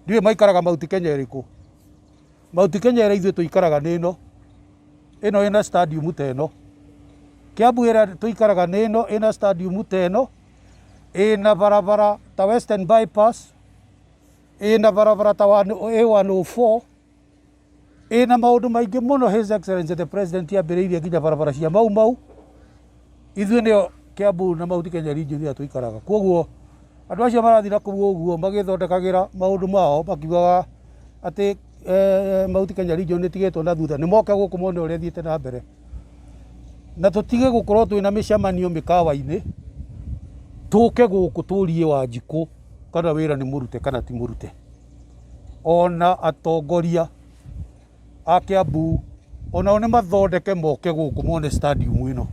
Ndiũĩ maikaraga Mount Kenya ĩrĩkũ. Mount Kenya ĩrĩa ithuĩ tũikaraga nĩ ĩno. Ĩno ĩna stadium ta ĩno. Kiambu ĩrĩa tũikaraga nĩ ĩno ĩna stadium ta ĩno, ĩna barabara ta Western Bypass, ĩna barabara ta A104, ĩna maũndũ maingĩ mũno His Excellency the President ambĩrĩirie nginya barabara cia Mau Mau. Ithuĩ nĩyo Kiambu na Mount Kenya region ĩrĩa tũikaraga. Koguo andũ acio marathiĩ na kũu ũguo magĩthondekagĩra maũndũ mao makiugaga atĩ Mount Kenya region nĩ ĩtigĩtwo na thutha, nĩ moke gũkũ mone ũrĩa ĩthiĩte na mbere. Na tũtige gũkorwo twĩna mĩcemanio mĩkawa-inĩ, tũke gũkũ tũrie Wanjikũ kana wĩra nĩ mũrute kana ti mũrute. Ona atongoria a Kiambu onao nĩ mathondeke moke gũkũ mone stadium ĩno,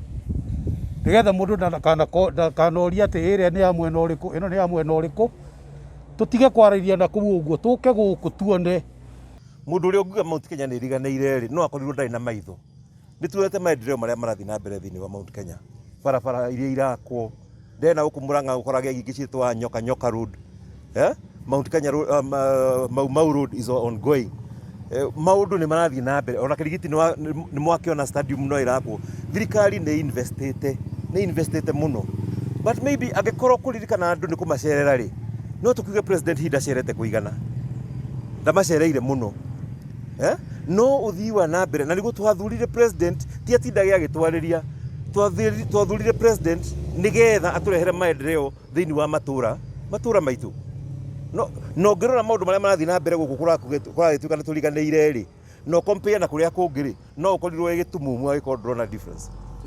nĩgetha mũndũ ndakanorie atĩ ĩrĩa nĩ ya mwena ũrĩkũ, ĩno nĩ ya mwena ũrĩkũ. Tũtige kwarĩria na kũu ũguo, tũke gũkũ tuone. Mũndũ ũrĩa ũngiuga Mount Kenya nĩ ĩriganĩire rĩ, no akorirwo ndarĩ na maitho. Nĩ tuonete maendeleo marĩa marathiĩ na mbere thĩinĩ wa Mount Kenya. Barabara iria irakwo, ndena gũkũ Murang'a ũkorage ingĩ ciĩtwa Nyoka Nyoka Road. Eh? Mount Kenya Road, Mau Mau Road is ongoing. Maũndũ nĩ marathiĩ na mbere ona Kĩrigiti nĩ mwakĩona stadium no ĩrakwo. Thirikari nĩ investĩte, nĩ investĩte mũno. But maybe angĩkorwo kũririkana andũ nĩ kũmacerera rĩ, no tũkiuge president hihi ndacerete kũigana, ndamacereire mũno. Eh? No ũthii wa na mbere na nĩguo twathurire president ti atindage agĩtwarĩria, twathurire president nĩgetha atũrehere maendeleo thĩinĩ wa matũra matũra maitũ. No na ũngĩrora maũndũ marĩa marathiĩ na mbere gũkũ kũragĩtuĩka nĩ tũriganĩire rĩ, na ũ compare na kũrĩa kũngĩ rĩ, no ũkorirwo wĩ gĩtumumu angĩkorwo ndũrona difference.